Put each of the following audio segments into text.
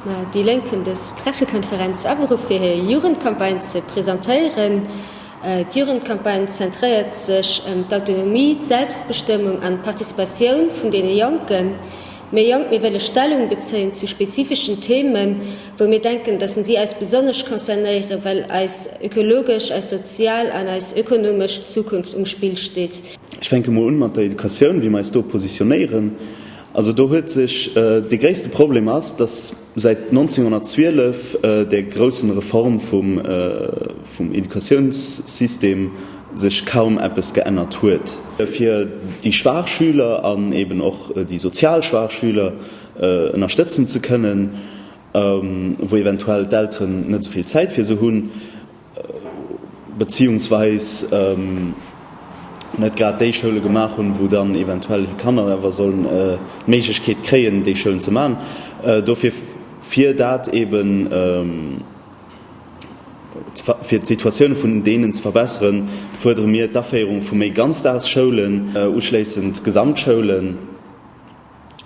Ma déi Lénk hunn dës Pressekonferenz aberuff fir hir Jugendcampagne ze presentéieren. D'Jugendcampagne zentréiert sech ëm d'Autonomie, d'Selbstbestëmmung an d'Participatioun vun deene Jonken. Mir Jonk, mir wëlle Stellung bezéien zu spezifeschen Themen, wou mir denken, dass si eis besonnesch concernéieren, well eis ökologesch, eis sozial an eis ökonomesch Zukunft um Spill steet. Ech fänke mol un mat der Educatioun, wéi mer eis do positionéieren. Also do huet sech, dee gréisste Problem ass, dass säit 1912, där groussen Reform vum vum Educatiounssystem, sech kaum eppes geännert huet. Fir déi schwaach Schüler an eben och déi sozial schwaach Schüler ënnerstëtzen ze kënnen, wou eventuell d'Elteren net esou vill Zäit fir se hunn, beziehungsweis net grad déi Schoule gemaach hunn, wou dann eventuell hir Kanner awer sollen d'Méiglechkeet kréien, déi Schoulen ze maachen. Dofir, fir dat eben, fir d'Situatioun vun deenen ze verbesseren, fuerdere mir d'Aféierung vu méi Ganzdagsschoulen, uschléissend Gesamtschoulen.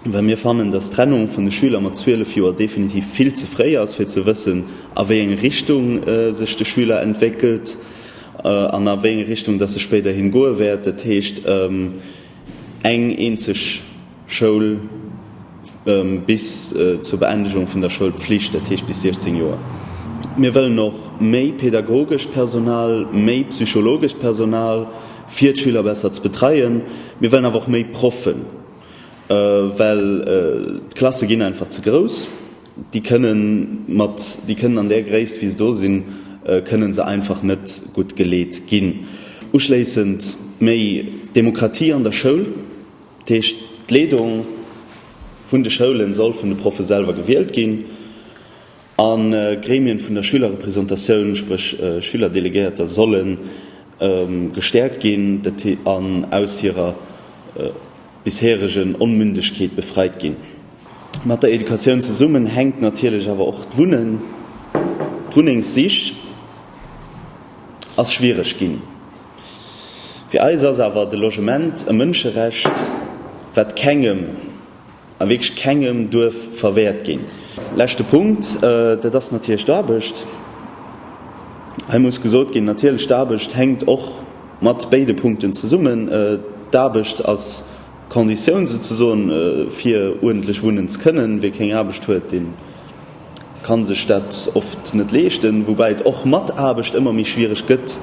Well mir fannen, dass d'Trennung vun de Schüler mat 12 Joer definitiv vill ze fréi ass, fir ze wëssen, a wéi eng Richtung sech de Schüler entwéckelt an a wéi eng Richtung dass e spéiderhin goe wäert. Dat heescht, eng eenzeg Schoul bis zur Beendegung vun der Schoulpflicht, dat heescht bis 16 Joer. Mir wëllen och méi pedagogescht Personal, méi psychologescht Personal, fir d'Schüler besser ze betreien. Mir wëllen awer och méi Proffen. Well d'Klasse ginn einfach ze grouss. Déi kënnen mat, déi kënnen an där Gréisst, wéi se do sinn, kënnen se einfach net gutt geleet ginn. Uschléissend méi Demokratie an der Schoul, dat heescht d'Leedung vun de Schoulen soll vun de Proffe selwer gewielt ginn. A Gremien vun der Schülerrepresentatioun, spréch Schülerdelegéierter, solle gestäerkt ginn an aus hirer bisheregen Onmündegkeet befreit ginn. Mat der Educatioun zesummen hänkt natierlech awer och d'Wunnen. D'Wunnengssich ass schwiereg ginn. Fir eis ass awer de Logement e Mënscherecht, wat kengem, a wierklech kengem, duerf verwäert ginn. Leschte Punkt, dat ass natierlech d'Aarbecht. Hei muss gesot ginn, natierlech, d'Aarbecht hänkt och mat béide Punkten zesummen. D'Aarbecht ass d'Konditioun souzesoen, fir uerdentlech wunnen ze kënnen. Wie keng Aarbecht huet, dee ka sech dat oft net leeschten, woubäi et och mat Aarbecht ëmmer méi schwiereg gëtt,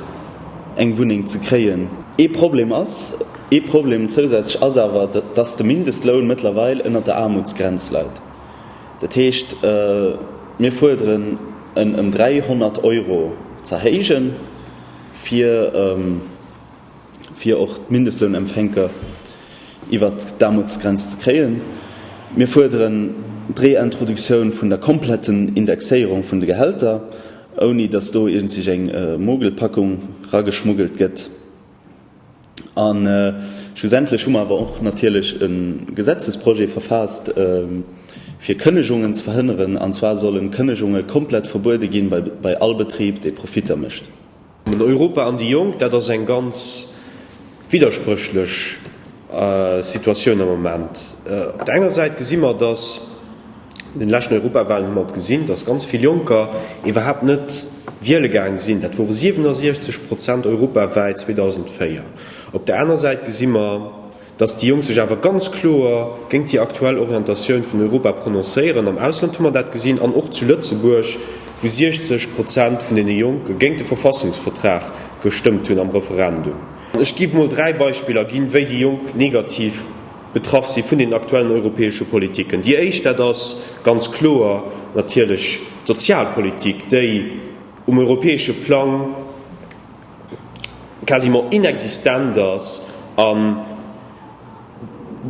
eng Wunneng ze kréien. Ee Problem ass, ee Problem zousätzlech ass awer, dass de Mindestloun mëttlerweil ënnert der Aarmutsgrenz leit. Dat heescht, mir fuerderen, en ëm 300 Euro z'erhéijen, fir fir och d'Mindestlounempfänker iwwert d'Aarmutsgrenz ze kréien. Mir fuerderen d'Reintroduktioun vun der kompletten Indexéierung vun de Gehälter, ouni datt do iergendsich eng Mogelpackung rageschmuggelt gëtt. A schlussendlech hu mer awer och natierlech e Gesetzesprojet verfaasst, fir Kënnegungen ze verhënneren. An zwar sollen Kënnegunge komplett verbuede ginn bei all Betrib, dee Profitter mécht. Europa an déi Jonk, dat ass eng ganz widderspréchlech Situatioun am Moment. Op der enger Säit gesi mer, datt, an den leschten Europawahlen hu mer et gesinn, datt ganz vill Jonker iwwerhaapt net wiele gaang sinn. Dat wore 67 Prozent europawäit 2004. Op der aner Säit gesi mer, Datt déi Jonk sech awer ganz kloer géint déi aktuell Orientatioun vun Europa prononcéieren. Am Ausland hu mer dat gesinn an och zu Lëtzebuerg, wou 60 Prozent vun deene Jonke géint de Verfassungsvertrag gestëmmt hunn am Referendum. Ech géif emol 3 Beispiller ginn, wéi déi Jonk negativ betraff si vun den aktuellen europäesche Politiken. Déi éischt, dat ass ganz kloer natierlech d'Sozialpolitik, déi um europäesche Plang, quasiment inexistent ass a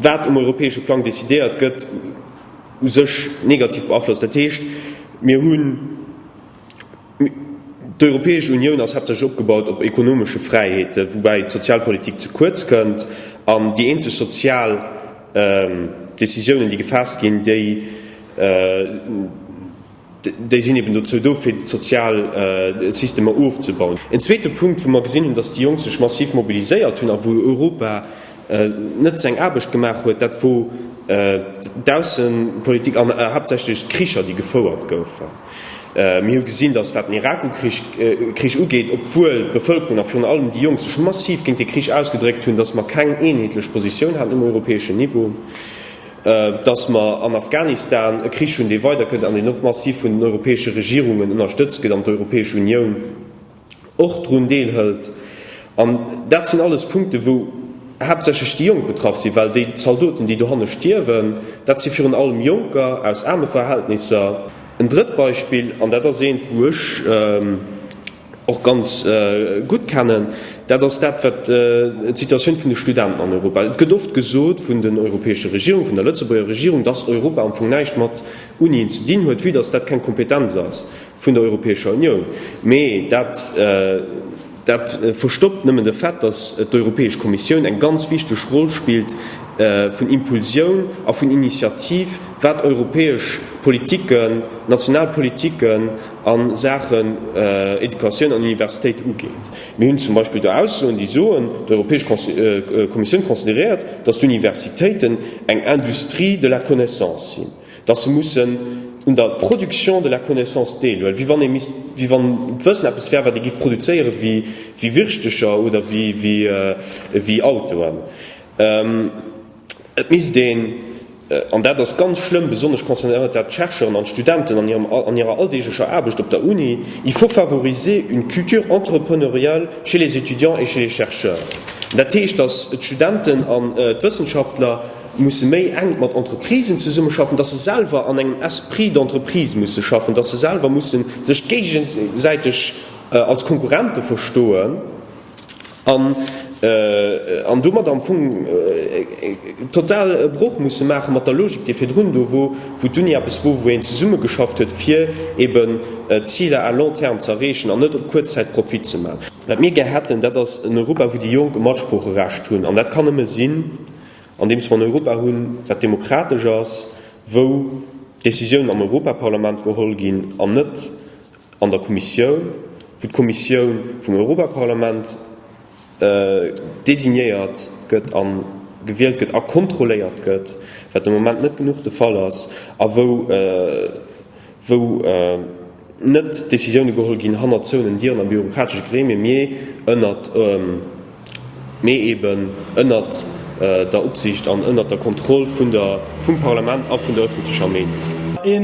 wat um europäesche Plang decidéiert gëtt, u sech negativ beaflosst. Dat heescht, mir hunn, d'Europäesch Unioun ass haaptsächlech opgebaut op ekonomesche Fräiheeten, woubäi d'Sozialpolitik ze kuerz kënnt an déi eenzeg sozial Décisiounen, déi gefaasst ginn, déi, Déi sinn eben dozou do, fir d'sozial Systemer ofzebauen. En zweete Punkt, wou mer gesinn hunn, datt déi Jonk sech massiv mobiliséiert hunn a wou Europa net seng Aarbecht gemaach huet, dat wor. D'Aussepolitik an haaptsächlech d'Kricher, déi gefouert goufen. Mir hu gesinn, datt wat den Irakukrich Krich ugeet, obwuel d'Bevëlkerung a virun allem déi Jonk sech massiv géint dee Krich ausgedréckt hunn, datt mer keng eenheetlech Positioun haten um europäeschen Niveau, datt mer an Afghanistan e Krich hunn, dee weiderkënnt an deen och massiv vun den europäesche Regierungen ënnerstëtzt gëtt an d'Europäesch Unioun och drun deelhëlt. An dat sinn alles Punkten, wou haaptsächlech déi Jonk betraff sinn, well déi Zaldoten, déi dohanne stierwen, dat si virun allem Jonker aus aarme Verhältnisser. En drëtt Beispill, an dat ass eent, wou ech och ganz gutt kennen, dat ass dat, wat d'Situatioun vun de Studenten an Europa. Et gëtt oft gesot vun den europäesche Regierungen, vun der Lëtzebuerger Regierung, dass Europa am Fong näischt mat Unien ze dinn huet, vue dass dat keng Kompetenz ass vun der Europäescher Unioun. Mee dat, dat verstoppt nëmmen de Fait, datt d'Europäesch Kommissioun eng ganz wichteg Roll spillt vun Impulsioun a vun Initiativ, wat europäesch Politiken, national Politiken a Saachen Educatioun an Universitéit ugeet. Mir hunn zum Beispill do Aussoen, déi soen, d'Europäesch Kommissioun consideréiert, datt d'Universitéiten eng Industrie de la connaissance sinn. dass se mussen un der Production de la connaissance deelhuelen, wéi wann ee misst, wéi wann d'Wëssen eppes wär, wat ee géif produzéieren, wéi, wéi Wirschtecher oder wéi, wéi, wéi Autoen. Et misst een, an dat ass ganz schlëmm, besonnesch concernéiert dat d'Chercheuren an d'Studenten an hirem, an hirer alldeeglecher Aarbecht op der Uni, il faut favoriser une culture entrepreneuriale chez les étudiants et chez les chercheurs. Dat heescht, dass d'Studenten an d'Wëssenschaftler, musse méi enk mat Entreprisen zesummeschaffen, dass se selwer an engem Esprit d'entreprise musse schaffen, dass se selwer musse sech géigesäiteg als Konkurrente verstoen an an domat am Fong total e Broch musse maache mat der Logik, déi virdrun do wor, wou d'Uni eppes wor, wou een zesummegeschafft huet, fir eben Ziler à long terme ze erreechen an net op kuerz Zäit Profit ze maachen. Wat mir gär hätten, dat ass en Europa, wou déi Jonk e Matsproocherecht hunn. An dat kann nëmme sinn, andeems mer en Europa hunn, wat demokratesch ass, wou Décisiounen am Europaparlament geholl ginn an net an der Kommissioun, wou d'Kommissioun vum Europaparlament désignéiert gëtt a gewielt gëtt a kontrolléiert gëtt, wat de Moment net genuch de Fall ass, a wou wou net Décisioune geholl ginn hannert zouenen Dieren a bürokratesche Gremien, mee ënnert, mee eeben ënnert der Opsiicht an ënnert der Kontroll vun der, vum Parlament a vun der öffentlecher Meenung. Ee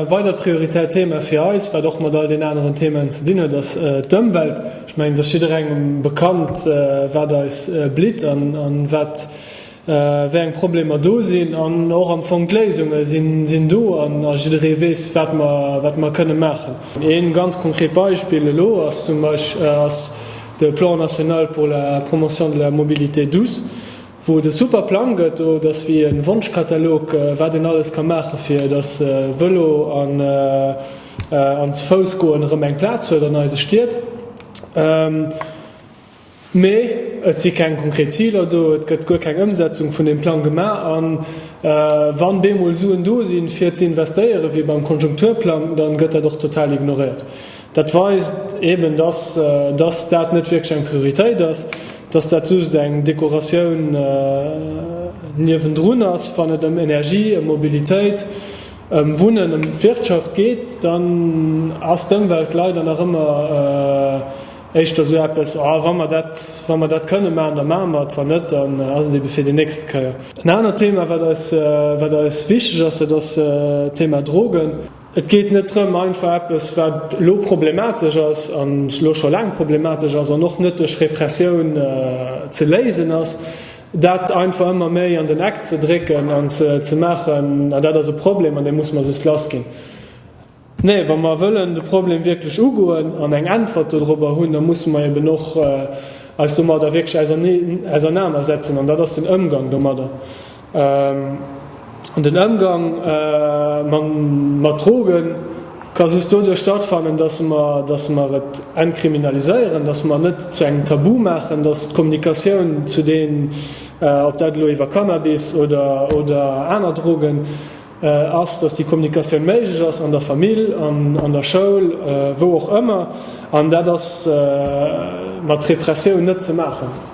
weidert prioritäert Thema fir eis, wat och mat all den aneren Themaen ze dinn huet, ass d'Ëmwelt. Ech mengen, et ass jidderengem bekannt, wat eis blitt an wat wéi eng Problemer do sinn an och am Fong d'Léisunge sinn do an a jidderee weess, wat mer, wat mer kënne maachen. Ee ganz konkret Beispill elo ass zum Beispill ass de Plan national pour la promotion de la mobilité douce, wou et e super Plang gëtt, do et ass wéi e Wonschkatalog, wat een alles ka maache fir datt Vëlo an an ze Fouss goen erëm eng Plaz huet an eise Stied. Mee et si keng konkret Ziler do, et gëtt guer keng Ëmsetzung vun deem Plang gemaach. A wann bemol Suen do sinn, fir ze investéieren, wéi beim Konjunkturplang, da gëtt dat och total ignoréiert. Dat weist eeben, dass dass dat net wierklech eng Prioritéit ass, dass dat just eng Dekoratioun niewendrun ass. Wann et ëm Energie, ëm Mobilitéit, ëm Wunnen, ëm d'Wirtschaft geet, dann ass d'Ëmwelt leider nach ëmmer Éischter esou eppes, oh, wa mer dat, wa mer dat kënne maachen, da maache mer et, wann net, dann ass et ebe fir déi nächste Kéier. En anert Thema, wat eis, wat eis wichteg ass, dat ass d'Thema Drogen. Et geet net drëm, einfach eppes, wat elo problematesch ass an elo scho laang problematesch ass an och net duerch Repressioun ze léisen ass, dat einfach ëmmer méi an den Eck ze drécken an ze, ze maachen, ah, dat ass e Problem an dee musse mer just lassginn. Nee, wa mer wëllen de Problem wierklech ugoen an eng Äntwert dodrobber hunn, da musse mer eben och eis domadder wierklech ausernanersetzen. An dat ass den Ëmgang domadder. An den Ëmgang mat Droge ka just doduerch stattfannen, dass mer, dass mer et entkriminaliséieren, dass mer net zu engem Tabu maachen, dass d'Kommunikatioun zu deen, ob dat elo iwwer Cannabis oder, oder aner Drogen, ass, dass déi Kommunikatioun méiglech ass an der Famill, an der Schoul, wou och ëmmer. An dat ass mat Repressioun net ze maachen.